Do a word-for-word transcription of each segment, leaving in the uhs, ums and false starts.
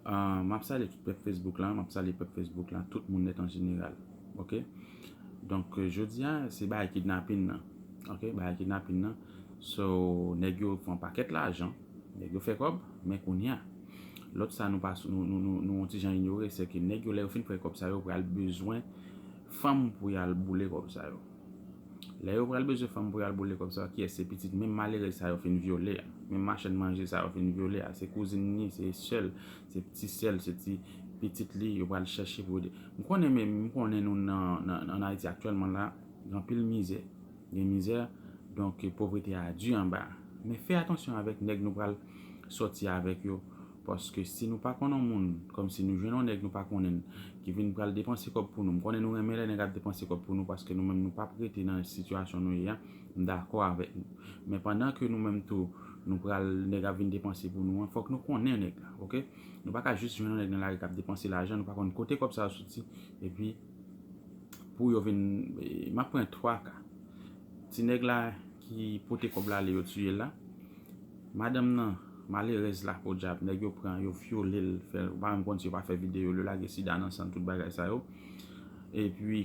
Ah, m ap salye tout pèp Facebook la, m ap salye pèp Facebook la, tout moun nèt an jeneral. Oke? Donk, euh, jodi a, se bagay kidnapin nan. Oke? Bagay kidnapin nan. So, nèg yo fè yon pakèt lajan, nèg yo fè kòb, men kounye a, lòt sa nou pa, nou, nou, nou, nou yon ti jan inyore, se ke nèg yo, lè yo fin fè kòb sa, yo pral bezwen fanm pou y al boule kòb sa yo. Lè yo pral bezwen fanm pou y al boule kòb sa, kiyès? Se pitit menm malerèz sa yo fin vyole a, menm machann manje sa yo fin vyole a, se kouzin ni, se sè l, se ti sè l, se ti pitit li, yo pral chèche pou ede. M konnen, men m konnen nou nan, nan, ann Ayiti aktyèlman la, gen anpil mizè. Gen mizè, donk povrete a di anba. Men fè atansyon avèk nèg nou pral sòti avèk yo. Paske si nou pa konn yon moun, kòmsi nou jwenn yon nèg nou pa konnen l, ki vin pral depanse kòb pou nou. M konnen nou renmen lè nèg ap depanse kòb pou nou, paske nou menm nou p ap rete nan sitiyasyon nou ye a, m dakò avèk nou. Men pandan ke nou menm tou, nou pral, nèg ap vin depanse pou nou an, fòk nou konnen nèg la, oke? Nou pa ka jis jwenn yon nèg nan lari k ap depanse lajan, nou pa konn kote kòb sa yo soti, epi pou yo vin, e, m ap pran twa ka. Ti nèg la ki pote kòb la ale yo tiye l la. Madanm nan, malerèz la, podyab, nèg yo pran, yo vyole l, fè, ou pa menm konn si yo pa fè videyo, yo lage sida nan san l, tout bagay sa yo. Epi,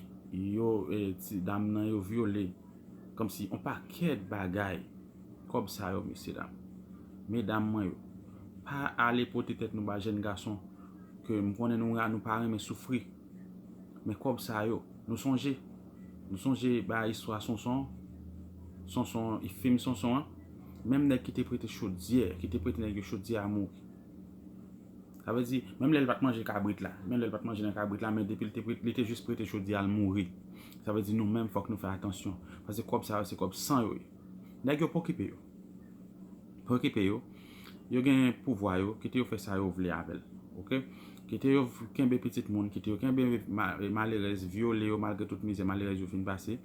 yo, e, ti dam nan, yo vyole, kòmsi on pakèt bagay. Kòb sa yo, mesye dam. Medam mwen yo, pa ale pote tèt nou ba jèn gason ke m konnen nou, nou pa renmen soufri. Men kòb sa yo, nou sonje, nou sonje ba istwa Sonson, Sonson, fim Sonson an, menm nèg ki te prete chodyè, ki te prete nèg yo chodyè a mouri. Sa vle di, menm lè l pa t manje kabrit la, menm lè l pa t manje nan kabrit la, men depi l te, li te jis prete chodyè a, l mouri. Sa vle di, nou menm, fòk nou fè atansyon. Paske kòb sa yo, se kòb san yo ye. Nèg yo pa okipe yo. Pa okipe yo. Yo gen pouvwa yo, kite yo fè sa yo vle avè l. Oke? Kite yo kenbe pitit moun, kite yo kenbe ma-, malerèz, vyole yo malgre tout mizè malerèz yo fin pase.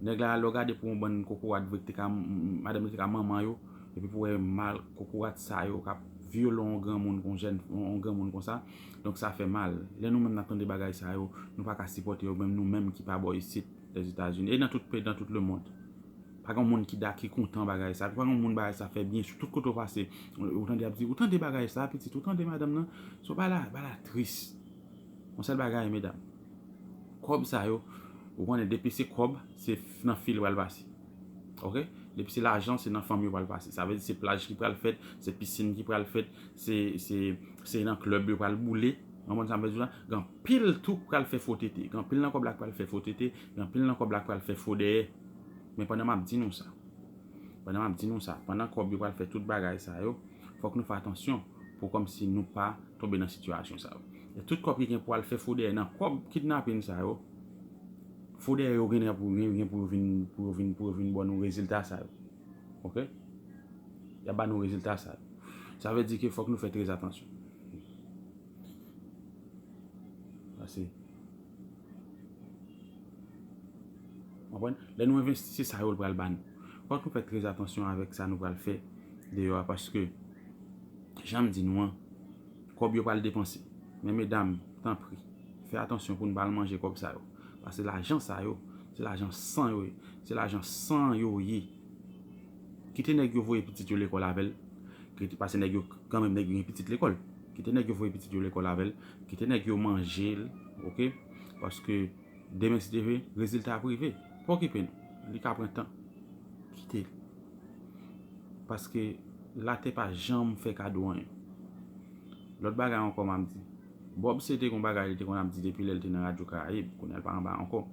Nèg la, lè w gade pou yon bann kokorat vre ki te ka, madanm yo te ka manman yo, epi pou wè mal kokorat sa yo k ap vyole yon granmoun, yon jèn, yon granmoun konsa. Donk sa fè mal. Lè nou menm n ap tande bagay sa yo, nou pa ka sipòte yo, menm nou menm ki pa bò isit, Lèzetazini, e nan tout peyi, nan tout lemonn. Pa gen moun ki da, ki kontan bagay sa. Pa gen moun bagay sa fè byen sou tout kote w pase. Ou tande y ap di, ou tande bagay sa, pitit, ou tande madanm nan. So, bagay la, bagay la tris. Yon sèl bagay, medam. Kòb sa yo, ou konnen depi se kòb, se nan fi l pral pase. Oke? Depi se lajan, se nan fanm yo pral pase. Sa vle di se plaj ki pral fèt, se pisin ki pral fèt, se, se, se nan klèb yo pral boule. Ou konprann sa m vle di w la? Gen anpil tou k pral fè fo tete. Gen anpil nan kòb la k pral fè fo tete, gen anpil nan kòb la k pral fè fo dèyè. Men pandan m ap di nou sa, pandan m ap di nou sa, pandan kòb yo pral fè tout bagay sa yo, fòk nou fè atansyon pou kòmsi nou pa tonbe nan sitiyasyon sa yo. E tout kòb ki gen pou al fè fo dèyè nan kòb kidnapin sa yo, fo dèyè yo gen pou, gen, gen pou yo vin, pou yo vin, pou yo vin ba nou rezilta sa yo. Oke? Y ap ba nou rezilta sa yo. Sa vle di ke fòk nou fè trè atansyon. Pase. Konprann? Lè nou envesti, se sa yo l pral ba nou. Fòk nou fè trè atansyon avèk sa nou pral fè deyò a, paske, jan m di nou an, kòb yo pral depanse. Men medam, tanpri, fè atansyon pou nou pa al manje kòb sa yo. Paske lajan sa yo, se lajan san yo ye. Se lajan san yo ye. Kite nèg yo voye pitit yo lekòl avè l. Kite, paske nèg yo, kanmenm, nèg yo gen pitit lekòl. Kite nèg yo voye pitit yo lekòl avè l. Kite nèg yo manje l, oke? Paske demen, si Dye vle, rezilta ap rive. Pa okipe nou. Li ka pran tan. Kite l. Paske latè pa janm fè kado anyen. Lòt bagay ankò m ap di. Bob se te gon bagay li te konn ap di depi lè l te nan Radyo Karayib, kounye a l pa anba ankò.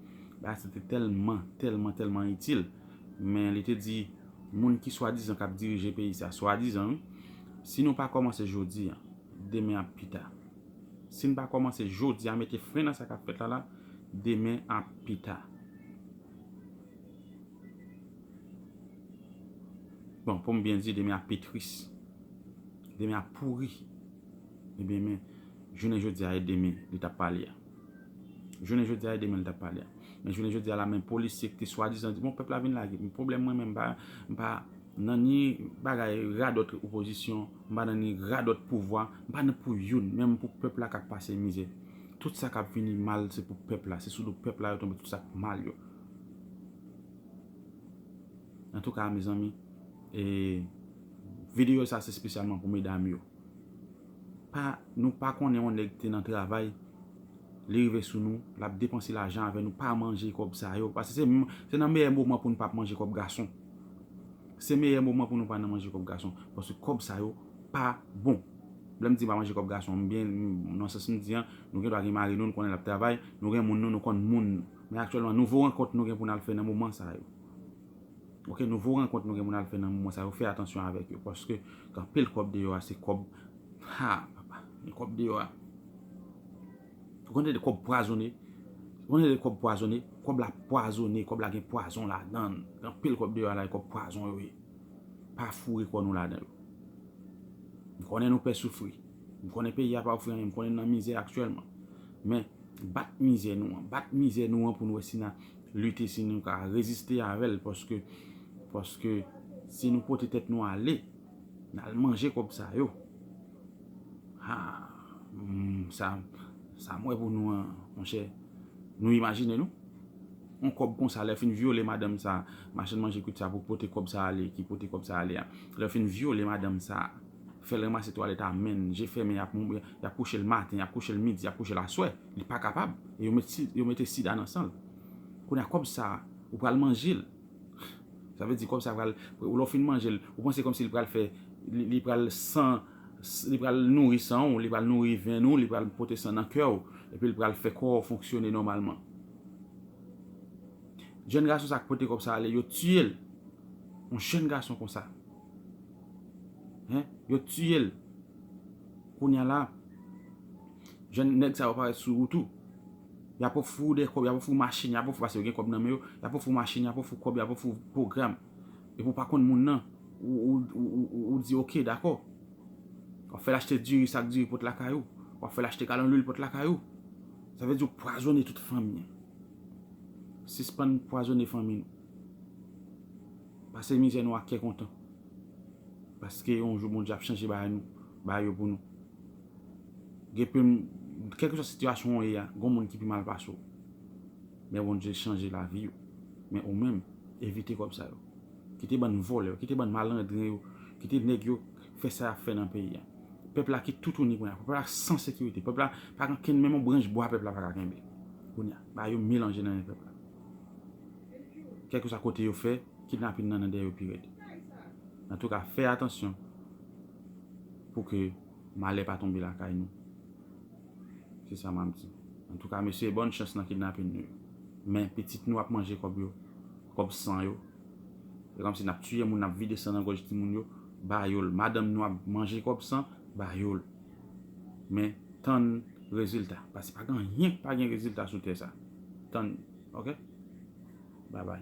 Bagay sa te tèlman, tèlman, tèlman itil. Men li te di, moun ki swadizan k ap dirije peyi sa, swadizan, wi, si nou pa kòmanse jodi a, demen ap pita. Si n pa kòmanse jodi a mete fren nan sa k ap fèt la la, demen ap pita. Bon, pou m byen di, demen ap pi tris. Demen ap pouri. Ebyen, men, jounen jodi a e demen li t ap pale a. Jounen jodi a e demen li t ap pale a. Men jounen jodi a la, men polisye ki te swadizan di, bon, pèp la vin lage. Men pwoblèm mwen menm, m pa, m pa nan ni bagay radòt opozisyon, m pa nan ni radòt pouvwa, m pa nan pou youn, menm pou pèp la k ap pase mizè. Tout sa k ap vini mal, se pou pèp la. Se sou do pèp la yo tonbe, tout sa k mal yo. Antouka, mezanmi, e, videyo sa se espesyalman pou medam yo. Deja, nou pa konnen yon nèg te nan travay, li rive sou nou, l ap depanse lajan avè nou, pa manje kòb sa yo. Paske se, se nan meyè moman pou nou pa manje kòb gason. Se meyè moman pou nou pa nan manje kòb gason. Paske kòb sa yo pa bon. Lè m di pa manje kòb gason, m byen, m- nan sans m di an, nou gen dwa gen mari nou, nou konnen l ap travay, nou gen moun nou, nou konn moun nou. Men aktyèlman, nouvo rankont nou gen pou n al fè nan moman sa yo. Ok, nouvo rankont nou gen pou n al fè nan moman sa yo, fè atansyon avèk yo. Paske gen anpil kòb deyò a, se kòb, ha, papa, gen kòb deyò a. Ou konn tande kòb pwazone? Ou konn tande kòb pwazone? Kòb la pwazone, kòb la gen pwazon ladan l. Gen anpil kòb deyò a la, e kòb pwazon yo ye. Pa foure kò nou ladan yo. M konnen nou pè soufri. M konnen peyi a pa ofri anyen. M konnen n nan mizè aktyèlman. Men, bat mizè nou an. Bat mizè nou an pou n wè si n a lite, si nou ka reziste avè l. Paske, paske si nou pote tèt nou ale, n al manje kòb sa yo. Ha, hmm, sa, sa m wè pou nou an, monchè, nou imajine nou. Yon kòb konsa, lè fin vyole madanm sa, machann manje kwit sa pou pote kòb sa ale, ki pote kòb sa ale a. Lè fin vyole madanm sa, fè l ranmase twalèt a men l, je fèmen, y ap, y ap kouche l maten, y ap kouche l midi, y ap kouche l aswè. Li pa kapab. E yo met si- yo mete sida nan san l. Kounye a kòb sa, ou pral manje l. Sa vle di kòb sa pral, lè w fin manje l, ou panse kòmsi li pral fè, li, li pral san, li pral nouri san w, li pral nouri venn ou, li pral pote san nan kè w, epi li pral fè kò w fonksyone nòmalman. Jèn gason sa k pote kòb sa ale, yo tiye l. Yon jèn gason konsa. Hein? Yo tiye l. Kounye a la, jèn nèg sa yo parèt sou wout ou. Y ap ofri w de kòb, y ap ofri w machin, y ap ofri, paske yo gen kòb nan men yo, y ap ofri w machin, y ap ofri w kòb, y ap ofri w pwogram. Epi w pa konn moun nan, ou, ou, ou, ou, ou di, "Ok, dakò." W ap fè l achte diri, sak diri pot lakay ou. W ap fè l achte galon lwil pot lakay ou. Sa vle di w pwazone tout fanmi an. Sispann pwazone fanmi nou. Pase mizè nou ak kè kontan. Paske yon jou Bondye ap chanje bagay nou, bagay yo pou nou. Gen pe, kèlkeswa sitiyasyon w ye a, gen moun ki pi mal pase w. Men Bondye chanje lavi yo. Men ou menm, evite kòb sa yo. Kite bann vòlè yo, kite bann malandren yo, kite nèg yo fè sa y ap fè nan peyi a. Pèp la ki toutouni kounye a. Pèp la san sekirite. Pèp la pa gen kenn, menm yon branch bwa pèp la pa ka kenbe. Kounye a, bagay yo melanje nan men pèp la. Kèlkeswa kote yo fè, kidnapin nan nan dèyè yo pi rèd. Antouka, fè atansyon pou ke malè pa tonbe lakay nou. Se sa m ap di. Antouka, mesye, bòn chans nan kidnapin nou yo. Men pitit nou ap manje kòb yo, kòb san yo. Se kòmsi n ap tiye moun, n ap vide san nan gòj timoun yo, ba yo l. Madanm nou ap manje kòb san, ba yo l. Men tann rezilta. Paske pa gen anyen k pa gen rezilta sou tè sa. Tann, ok? Babay.